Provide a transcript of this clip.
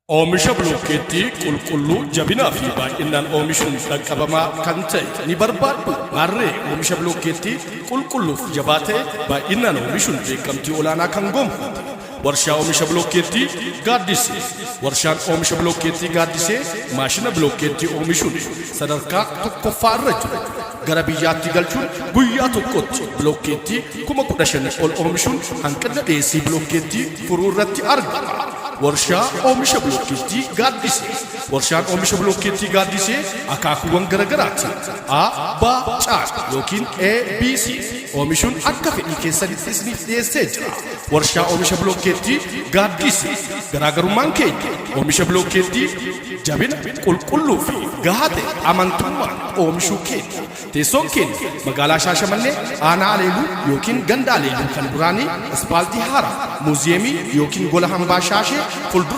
Oomisha bilookeettii qulqulluu, jabinaa fi baay'inaan oomishuun dhaqqabamaa kan ta'e ni barbaaddu? Maarree, oomisha bilookeettii qulqulluuf jabaa ta'e baay'inaan oomishuun beekamtii olaanaa kan gonfate warshaa oomisha bilookeettii Gaaddisee. Warshaan oomisha bilookeettii Gaaddisee maashina bilookeettii oomishuun sadarkaa tokkoffaa irra jiru gara biyyaatti galchuun guyyaa tokkotti bilookeettii 15,000 ol oomishuun hanqina dhiyeessii bilookeettii furuu irratti argama. Warshaa oomisha bilookeettii Gaaddisee. Warshaan oomisha bilookeettii Gaaddisee akaakuuwwan garaagaraatiin A, B, C yookiin A, B, C oomishuun akka fedhii keessanitti isiniif dhiyeessee jira. Warshaa oomisha bilookeettii Gaaddisee, garaagarummaan keenya oomisha bilookeettii jabina, qulqulluu fi gahaa ta'e amantummaan oomishuu keenya. Teessoon keenya magaalaa Shaashamannee, aanaa Aleeluu yookiin ganda Aleeluu kan duraanii, ispaaltii haaraa, muuziyeemii yookiin gola hambaa Shaashee fuuldura.